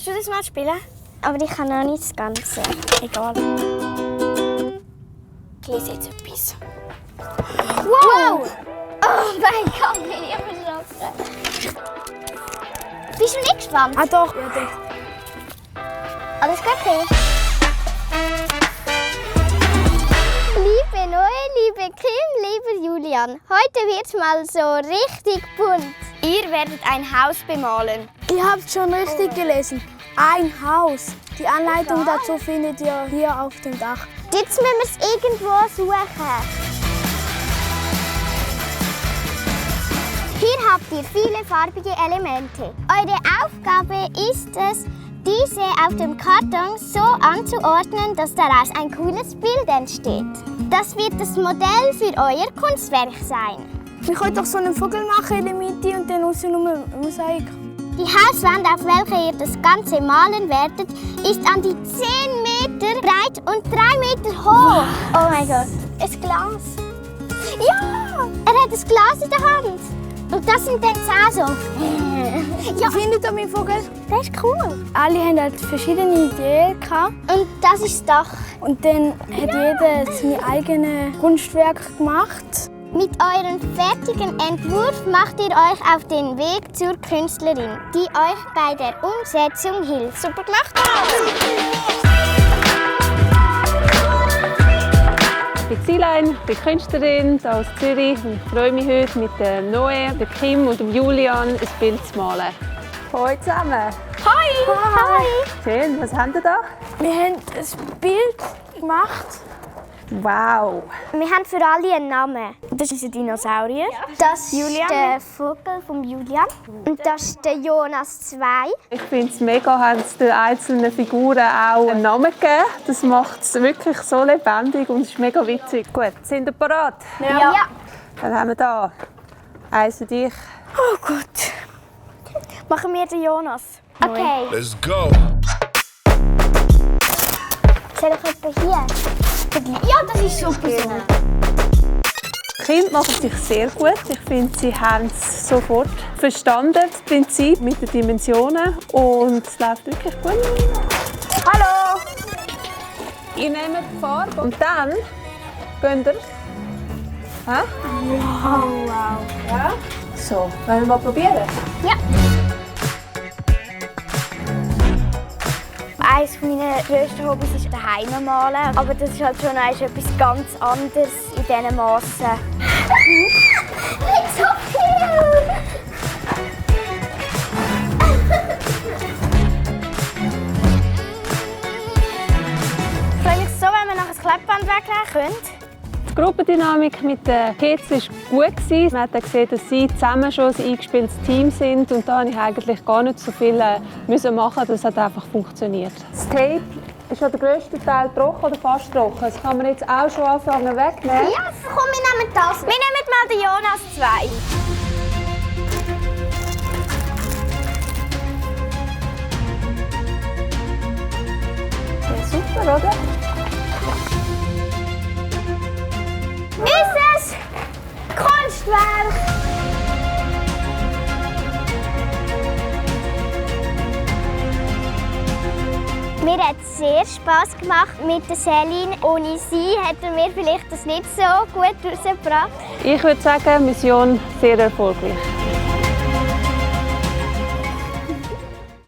Willst du das mal spielen? Aber ich kann noch nicht das Ganze. Egal. Ich lese jetzt etwas. Wow! Oh mein Gott, bin ich erschrocken. Bist du nicht gespannt? Ah doch. Ja, doch. Alles gut, okay. Liebe Noe, liebe Kim, lieber Julian, heute wird's mal so richtig bunt. Ihr werdet ein Haus bemalen. Ihr habt schon richtig gelesen. Ein Haus. Die Anleitung dazu findet ihr hier auf dem Dach. Jetzt müssen wir es irgendwo suchen. Hier habt ihr viele farbige Elemente. Eure Aufgabe ist es, diese auf dem Karton so anzuordnen, dass daraus ein cooles Bild entsteht. Das wird das Modell für euer Kunstwerk sein. Wir können doch so einen Vogel machen in der Mitte und dann außen um ein Mosaik. Die Hauswand, auf welcher ihr das Ganze malen werdet, ist an die 10 Meter breit und 3 Meter hoch. Oh mein Gott, ein Glas. Ja, er hat ein Glas in der Hand. Und das sind dann so. Ja. Findet ihr meinen Vogel? Das ist cool. Alle haben halt verschiedene Ideen gehabt. Und das ist das Dach. Und dann hat jeder sein eigenes Kunstwerk gemacht. Mit eurem fertigen Entwurf macht ihr euch auf den Weg zur Künstlerin, die euch bei der Umsetzung hilft. Super gemacht! Ich bin Zilein, ich bin Künstlerin aus Zürich und ich freue mich heute mit der Noe, der Kim und dem Julian ein Bild zu malen. Hallo zusammen! Hi! Hi! Schön, was habt ihr da? Wir haben ein Bild gemacht. Wow! Wir haben für alle einen Namen. Das ist ein Dinosaurier. Das Julian. ist der Vogel von Julian. Und das ist der Jonas 2. Ich finde es mega, haben sie den einzelnen Figuren auch einen Namen gegeben. Das macht es wirklich so lebendig und es ist mega witzig. Gut, sind ihr bereit? Ja. Dann haben wir da eins für dich. Oh Gott. Machen wir den Jonas. Okay. Let's go. Soll ich etwa hier? Ja, das ist super so. Die Kinder machen sich sehr gut. Ich finde, sie haben es sofort verstanden, das Prinzip mit den Dimensionen. Und es läuft wirklich gut. Hallo! Ihr nehmt die Farbe und dann könnt ihr... Hä? Wow. Ja? So, wollen wir mal probieren? Ja. Eines meiner grössten Hobbys ist daheim malen. Aber das ist halt schon etwas ganz anderes in diesen Massen. Nicht so viel! Ich freue mich so, wenn wir nachher das Klebband wegnehmen können. Die Gruppendynamik mit den Kids war gut. Man hat gesehen, dass sie zusammen schon ein eingespieltes Team sind. Und da musste ich eigentlich gar nicht so viel machen. Das hat einfach funktioniert. Das Tape ist ja der grösste Teil trocken oder fast trocken. Das kann man jetzt auch schon anfangen wegnehmen. Ja, komm, wir nehmen das. Wir nehmen mal den Jonas 2. Ja, super, oder? Ist es Kunstwerk? Mir hat es sehr Spass gemacht mit der Céline. Ohne sie hätten wir vielleicht das nicht so gut rausgebracht. Ich würde sagen, Mission sehr erfolgreich.